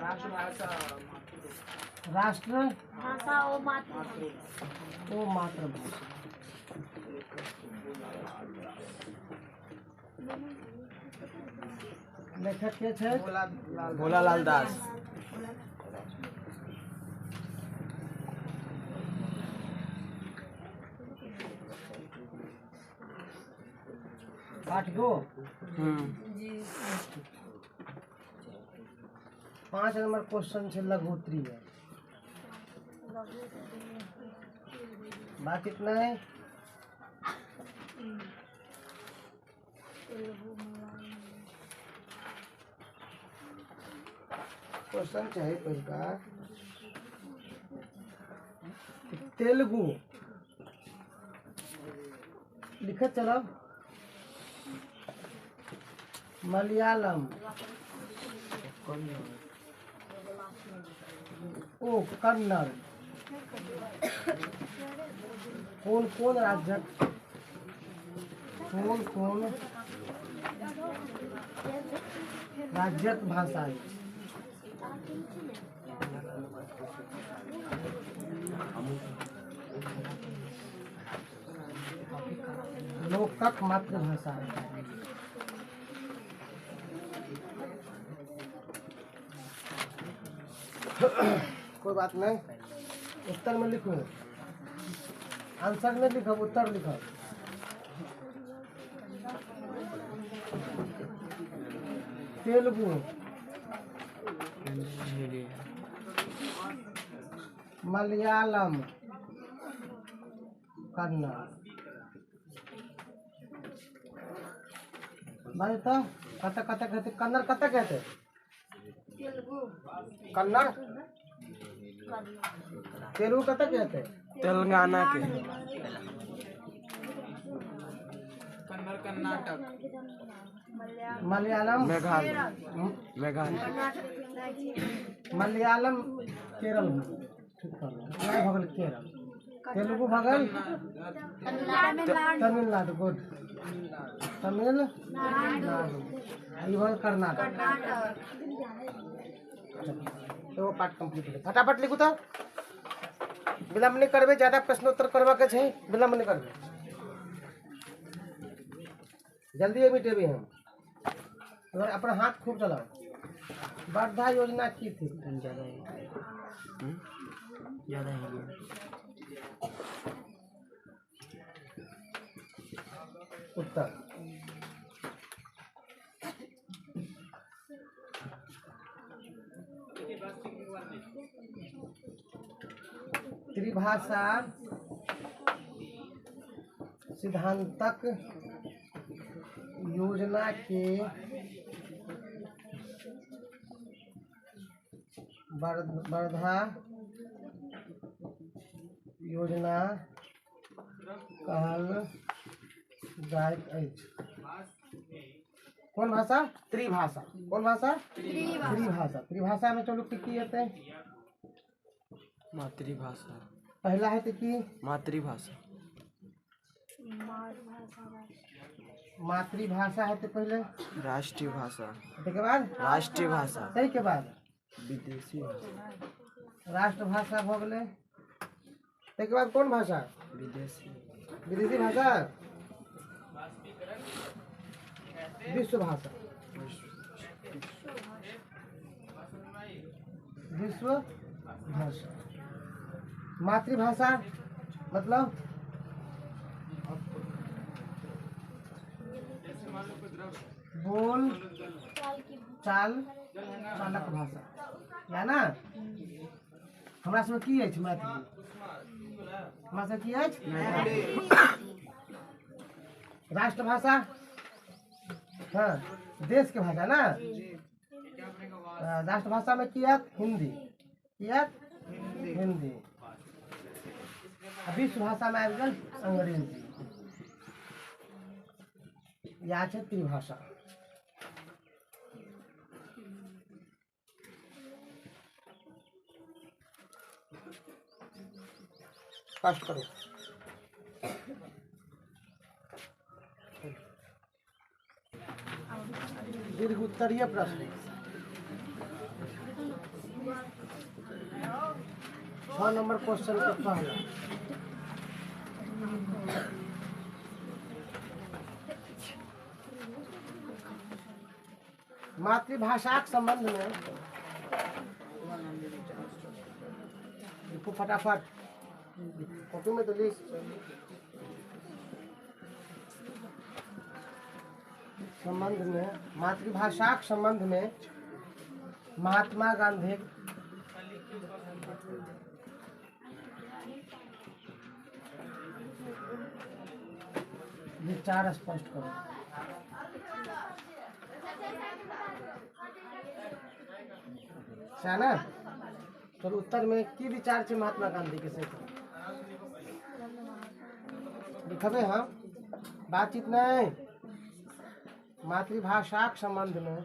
राष्ट्रभाषा। राष्ट्र भाषा ओ मातृभाषा। ओ मातृभाषा। लेखक के छै? भोलालाल दास। 8 गो। 5 नंबर क्वेश्चन छै लघुत्तरीय। बात इतना है। क्वेश्चन चाहिए पहिलका तेलुगु लिखत चलब, मलयालम ओ कन्नड़ कोन कोन राज्यक कोन कोन राज्यक भाषा अछि? लोकक मातृभाषा। कोई बात नहीं, उत्तर में लिखू, आंसर नहीं लिखब, उत्तर लिखब। तेलुगु, मलयालम, कन्नड़। भाई तो कतऽ कतऽ कहते? कन्नड़ कतऽ कहते? तेलुगु। कन्नड़, तेलुगु कतऽ कहते? तेलंगाना के। कन्नड़ कर्नाटक। मलयालम मेघालय। मेघालय। मलयालम केरल। ठीक कर भऽ गेल केरल। तेलुगु भऽ गेल तमिलनाडु। गुड, तमिलनाडु। ई भऽ गेल कर्नाटक। एगो पार्ट कंप्लीट भेलै। फटाफट लिखू तऽ, विलम्ब नहि करबै, ज्यादा प्रश्नोत्तर करबाके छै, विलम्ब नहि करबै, जल्दी मिटेबै हम। अगर अपना हाथ खूब चलाओ। वर्धा योजना की थी? ज्यादा ज्यादा ही। उत्तर त्रिभाषा सिद्धांतक योजना के वर्धा योजना कहल जाइत अछि। कोन भाषा? त्रिभाषा। कोन भाषा? त्रिभाषा। त्रिभाषा में चलू की की हेतै? मातृभाषा। पहला हेतै की? मातृभाषा। मातृभाषा हेतै पहले। राष्ट्रीय भाषा। ताहिके बाद राष्ट्रीय भाषा। ताहिके बाद विदेशी भाषा। राष्ट्रभाषा भऽ गेलै। ताहिके बाद कोन भाषा? विदेशी। विदेशी भाषा। विश्व भाषा। विश्व भाषा। मातृभाषा मतलब बोल चाल चालक भाषा या ना। हमरा सबके की अछि मैथिली? हमरा सबके की अछि? राष्ट्रभाषा। हाँ, देश के भाषा ना। राष्ट्रभाषा में की आयत? हिंदी। की आयत? हिंदी। आ विश्व भाषा में आबि गेल अंग्रेजी। इएह छै त्रिभाषा। कष्ट करू। दीर्घ उत्तरीय प्रश्न। 6 नंबर क्वेश्चन के पहला। मातृभाषाक संबंध में लिखो फटाफट, कॉपी में तो लिख। संबंध में मातृभाषाक संबंध में महात्मा गांधी विचार स्पष्ट करो। सही ना? चलो उत्तर में की विचार छे महात्मा गांधी के से लिखबे हम, बातचीत नहीं। मातृभाषाक संबंध में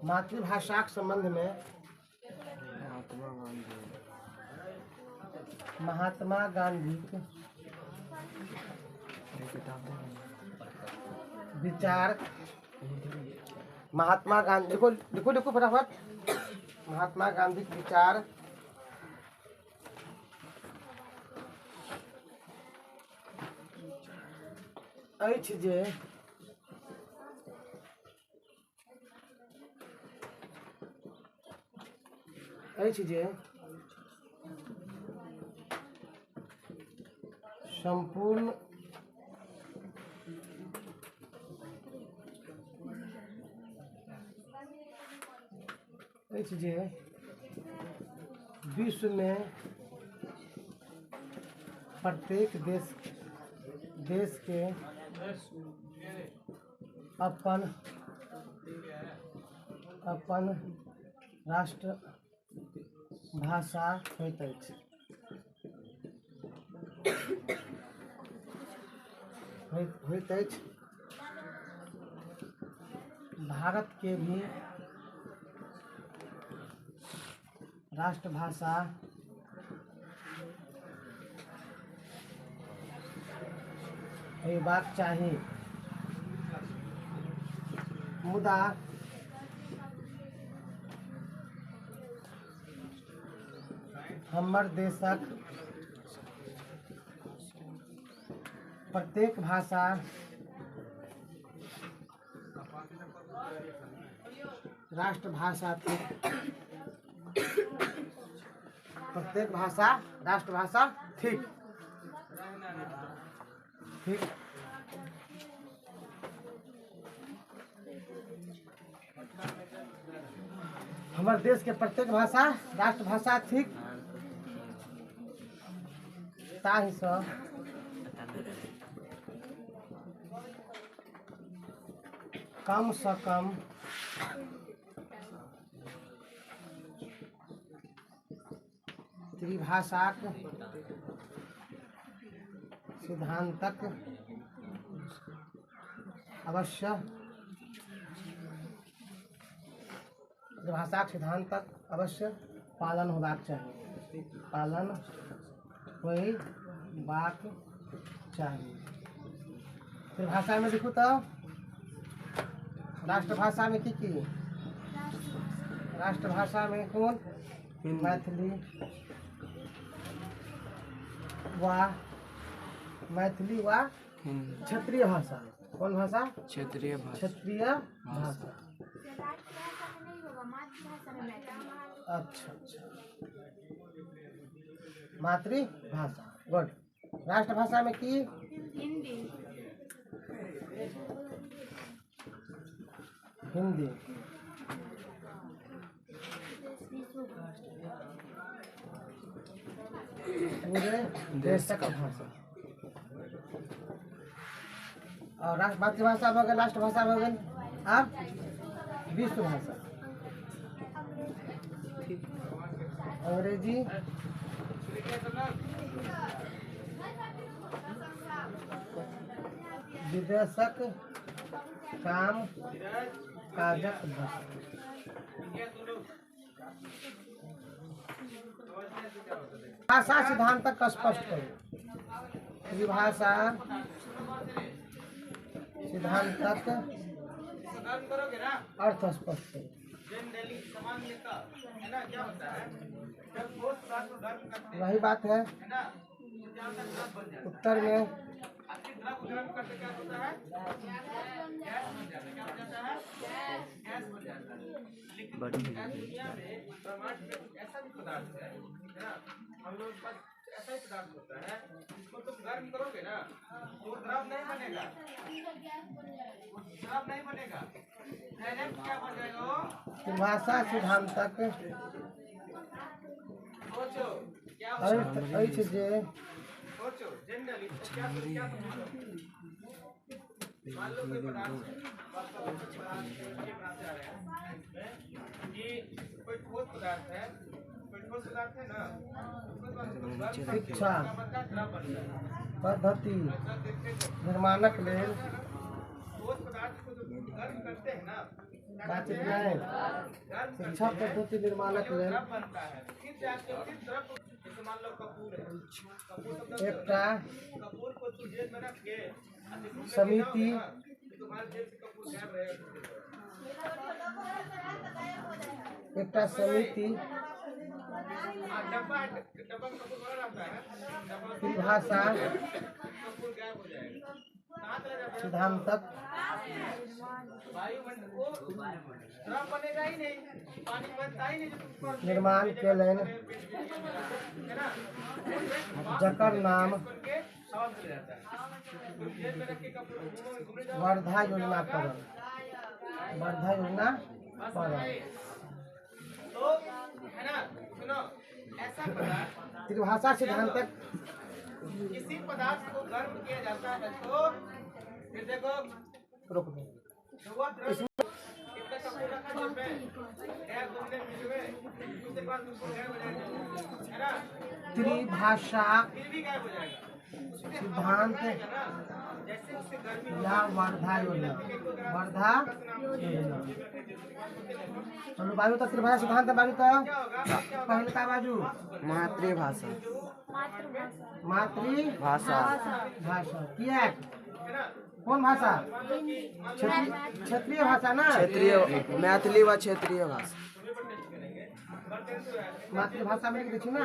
मातृभाषाक संबंध में महात्मा गांधी के विचार, महात्मा गांधी लिखो लिखो लिखो फटाफट। महात्मा गांधी के विचार अछि जे संपूर्ण अछि जे विश्व में प्रत्येक देश के अपन अपन राष्ट्र भाषा होइत अछि। होइत अछि। भारत के भी राष्ट्रभाषा होयबाक चाही, मुदा हमर देशक प्रत्येक भाषा राष्ट्रभाषा थिक। प्रत्येक भाषा राष्ट्रभाषा थिक। ठीक। हमर देश के प्रत्येक भाषा राष्ट्रभाषा थिक, ताहिसँ कम सँ कम त्रिभाषाक सिद्धांतक अवश्य त्रिभाषाक सिद्धांतक अवश्य पालन होबाक चाही, पालन होयबाक चाही। त्रिभाषा में देखू तो राष्ट्रभाषा में की की? राष्ट्रभाषा में कौन? मैथिली वा मैथिली वा क्षेत्रीय भाषा। कौन भाषा? क्षेत्रीय भाषा। क्षेत्रीय भाषा। अच्छा अच्छा, मातृभाषा। गुड। राष्ट्रभाषा में की? हिंदी। हिंदी। पूरे देश का भाषा। और राष्ट्र मातृभाषा हो गया, राष्ट्रभाषा हो गई, अब विश्व भाषा अंग्रेजी। विदेशक काम काजक भाषा। भाषा सिद्धांत का स्पष्ट करो। त्रिभाषा सिद्धांतक अर्थ स्पष्ट करू। वही बात है उत्तर में भाषा सिद्धांतक अर्थ अछि जे शिक्षा पद्धति निर्माणक लेल बातचीत नहि, शिक्षा पद्धति निर्माणक लेल एकटा समिति त्रिभाषा सिद्धांतक निर्माण केलनि, जकर नाम वर्धा योजना पड़ल। वर्धा योजना पड़ल। त्रिभाषा सिद्धांतक किसी पदार्थ को गर्म किया जाता है तो फिर देखो रोक दो। त्रिभाषा सिद्धांत या वर्धा योजना, वर्धा योजना। चलो बाजू तो त्रिभाषा सिद्धांत बाजू तो पहले का बाजू मातृभाषा। मातृभाषा भाषा किया कौन भाषा? क्षेत्रीय भाषा ना, क्षेत्रीय मैथिली व क्षेत्रीय भाषा। मातृभाषा में लिख दै छी ना,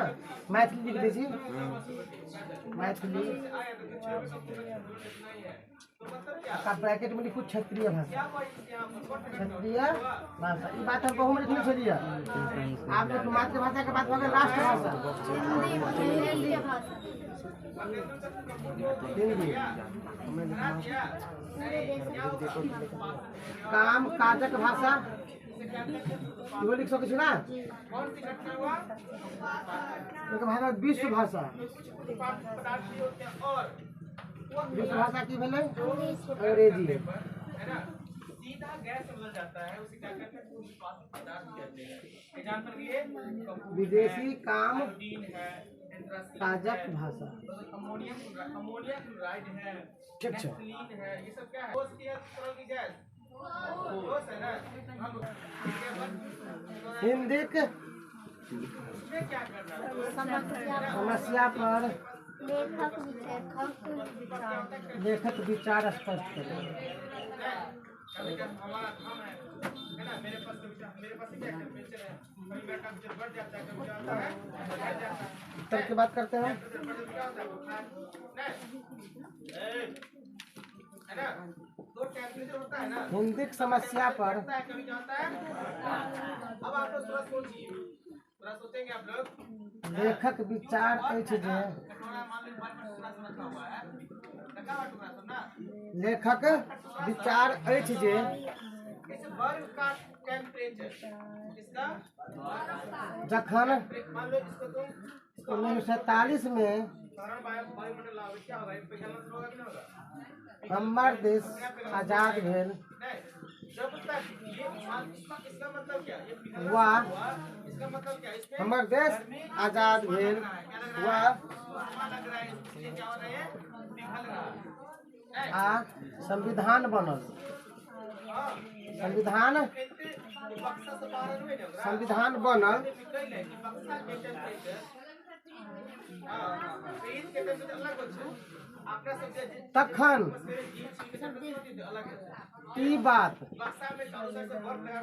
मैथिली लिख दै छी, मैथिली का ब्रैकेट में लिखू क्षेत्रीय भाषा, क्षेत्रीय भाषा। ई बात हम बहु में लिखने छलियै। आब देखू मातृभाषा के बात भऽ गेल राष्ट्रभाषा हिंदी। काम काजक भाषा इहो लिख सकै छी ना। भाषा विश्व भाषा, विश्व भाषा की भेलै अंग्रेजी। सीधा गैस बदल जाता है उसे क्या कहते हैं? पदार्थ कहते हैं। एग्जांपल के लिए विदेशी काम है, काजक भाषा, अमोनियम अमोनिया क्लोराइड है, ठीक छै, है, ये सब क्या है? ठोस की है तरल की गैस? ठोस है ना। हम हिंदी के क्या करना समस्या पर लेखक विचार स्पष्ट करें। हमारा काम है ना, मेरे पास मेरे पास क्या टेम्परेचर है, कभी मेरा टेम्परेचर बढ़ जाता है, कभी क्या होता है घट जाता है। उत्तर की बात करते हैं। क्या होता है बुखार नहीं है ना, तो टेम्परेचर होता है ना। हिंदी की समस्या पर कभी क्या होता है। अब आप लोग थोड़ा सोचिए, थोड़ा सोचेंगे आप लोग। लेखक विचार अछि जे लेखक विचार अछि जे जखन 1947 में हमर देश आजाद भेल वा हमर देश आजाद भेल वा आ संविधान बनल, संविधान संविधान बनल तखन ई बात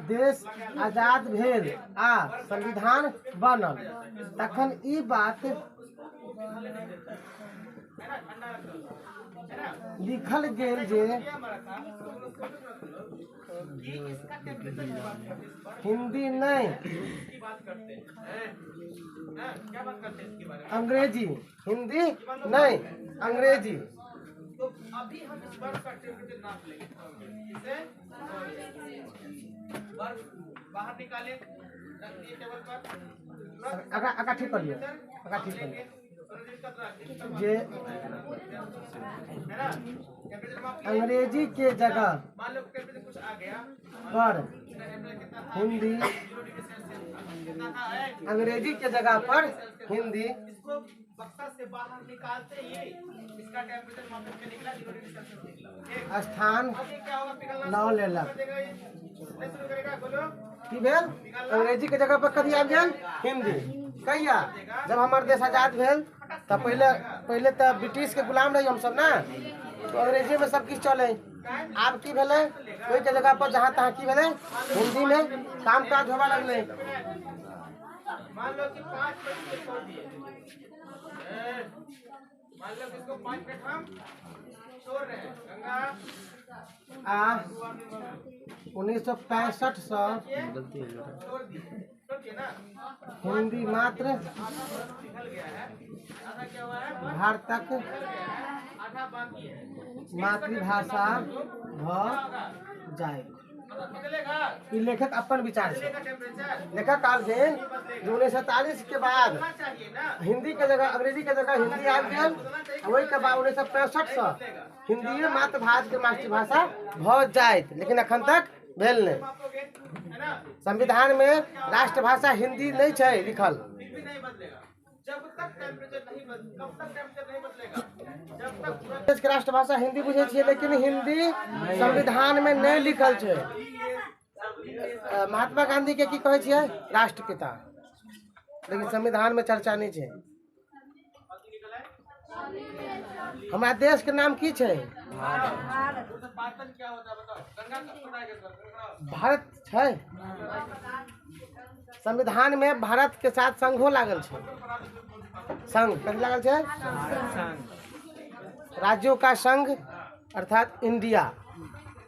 देश आजाद भेल आ संविधान बनल तखन ई बात लिखल गेल जे हिंदी नहीं, अंग्रेजी, हिंदी नहीं अंग्रेजी। तो अभी हम इस बर्फ का टेम्परेचर नाप लेंगे। इसे बर्फ बाहर निकाले, रख दिए टेबल पर। अगा अगा ठीक कर लिया, अगा ठीक कर लिया जे अंग्रेजी के जगह मान लो टेम्परेचर कुछ आ गया पर हिंदी, अंग्रेजी के जगह पर हिंदी। इसको बक्सा से बाहर निकालते ही इसका टेम्परेचर मापने में निकला 0 डिग्री सेल्सियस निकला। स्थान क्या होगा? पिघलना लौ लेलक। शुरू करेगा, बोलो की भेल? अंग्रेजी के जगह पर कथी आबि गेल? हिंदी। कहिया? जब हमार देश आजाद भेल तब पहले पहले तो ब्रिटिश के गुलाम रही हम सब ना, तो अंग्रेजी में सब किछु चले। आब की भेलै, ओहिके जगह पर जहाँ तहाँ की भेलै, हिंदी में काम काज होबा लगलै। मान लो कि 5 मिनट छोड़ दिए, मान लो कि इसको 5 मिनट हम छोड़ रहे हैं। गंगा आ 1965 से छोड़ दिए, छोड़ दिए ना, हिंदी मात्र पिघल गया है, आधा क्या हुआ है? भारतक आधा बाकी है। मातृभाषा भ जाए। पिघलेगा ई लेखक अपन विचार छै। टेम्परेचर लेखक कहलखिन जे 1947 के बाद चाहिए ना, हिंदी के जगह अंग्रेजी के जगह हिंदी आबि गेल। ओहि के बाद 1965 से हिंदीए मातृभाषा के मातृभाषा भ जायत, लेकिन अखन तक भेल नहीं। मापोगे है ना, संविधान में राष्ट्रभाषा हिंदी नहीं छै लिखल। फिर भी नहीं बदलेगा जब तक टेम्परेचर नहीं बदल, कब तक टेम्परेचर नहीं बदलेगा? जब तक पूरा देश के राष्ट्रभाषा हिंदी बुझै छियै, लेकिन हिंदी संविधान में नहीं लिखल छै। महात्मा गांधी के की कहै छियै? राष्ट्रपिता, लेकिन संविधान में चर्चा नहीं छै। हमारा देश के नाम की छै? पातन क्या होता है बताओ? गंगा का भारत छै। संविधान में भारत के साथ संघो लागल छै। संघ कथी लागल छै? राज्यों का संघ अर्थात इंडिया।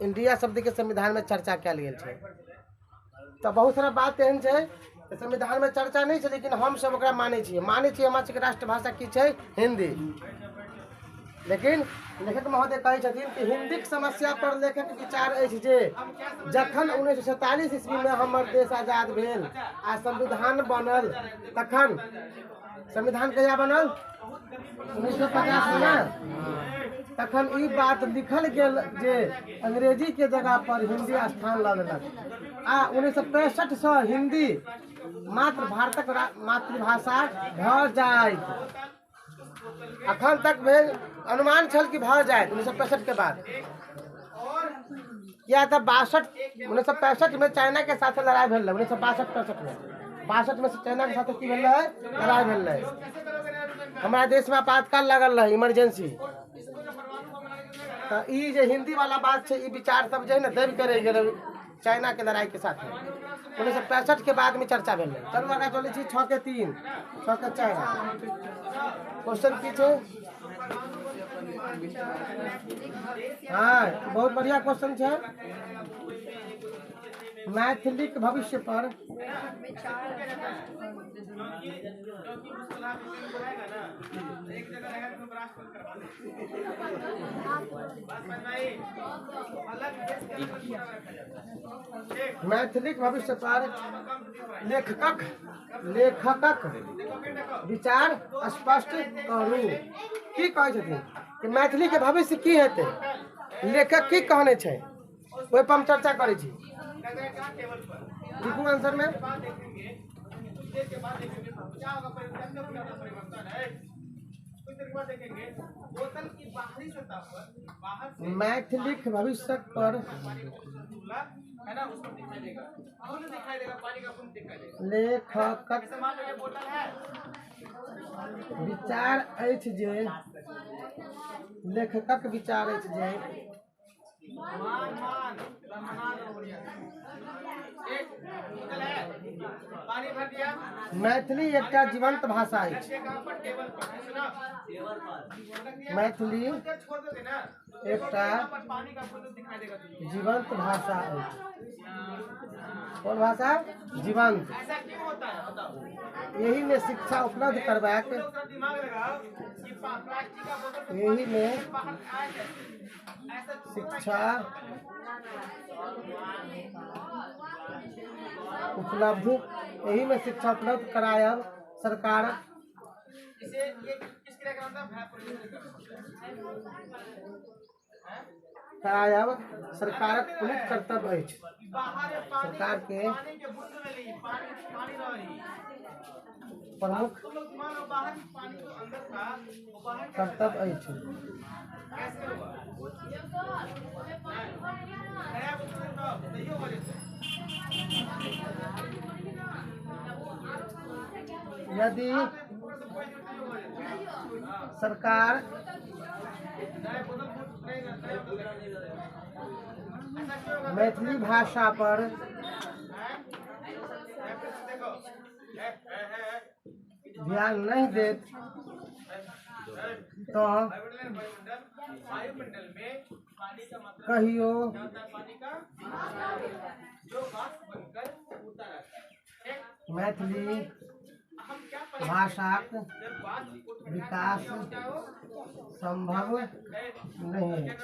इंडिया शब्द के संविधान में चर्चा कयल गेल छै। तऽ बहुत सारा बात एहन छै तऽ संविधान में चर्चा नहीं छै, लेकिन हम सब ओकरा मानै छियै। मानै छियै हमरा सबके राष्ट्रभाषा की छै? हिंदी। लेकिन लेखक महोदय कहै छथिन कि हिंदीक समस्या पर लेखक विचार अछि जे जखन 1947 ईस्वी में हमर देश आजाद भेल आ संविधान बनल, तखन संविधान कहिया बनल? 1950 में। तखन ई बात लिखल गेल जे अंग्रेजी के जगह पर हिंदी स्थान लऽ लेलक आ 1965 से हिंदी मात्र भारतक मातृभाषा भऽ जायत। अखन तक भेल अनुमान छल कि भऽ जायत 1965 के बाद, किया तऽ 1965 में चाइना के साथ लड़ाई भेल रहै। 1962-65 में, 62 में चाइना के साथ की भेल रहै? लड़ाई भेल रहै। हमारा देश में आपातकाल लागल रहै, इमरजेंसी। तऽ ई जे हिंदी वाला बात छै, ई विचार सब जे है ने दबि के रहि गेलै चाइना के लड़ाई के साथ। 1965 के बाद में चर्चा भेल रहै। चलू आगाँ चलै छी। 6 के 3, 6 के 4 क्वेश्चन की छै? हाँ, बहुत बढ़िया क्वेश्चन छै। मैथिलीक भविष्य पर एक जगह रहेगा तो राष्ट्र करवा दे। बात समझ में आई? अलग देश के अलग पूरा रखा जाता है। मैथिलीक भविष्य पर लेखकक लेखकक विचार स्पष्ट करू। की कहै छथिन कि मैथिली के भविष्य की हेतै? लेखक की कहने छै, ओहि पर हम चर्चा करै छी। टेबल पर लिखू आंसर में। बाद देखेंगे, कुछ देर के बाद देखेंगे क्या होगा परिवर्तन, क्या परिवर्तन है। कुछ देर के बाद देखेंगे बोतल की बाहरी सतह पर बाहर से मैथिलीक भविष्य पर पानी का बुलबुला है ना, उसको दिखाई देगा, खून दिखाई देगा, पानी का खून दिखाई देगा। लेखकक जैसे मान लो ये बोतल है, विचार अछि जे लेखकक विचार अछि जे मैथिली एकटा जीवंत भाषा अछि। मैथिली एकटा जीवंत भाषा अछि। कोन भाषा? जीवंत। एही में शिक्षा उपलब्ध करबाक, एही में शिक्षा उपलब्ध, एही में शिक्षा उपलब्ध करायब सरकार करायब सरकारक पुनीत कर्तव्य अछि। सरकार के प्रमुख कर्तव्य अछि। यदि सरकार मैथिली भाषा पर ध्यान नहीं देत तो कहियो मैथिली भाषाक विकास संभव नहीं है।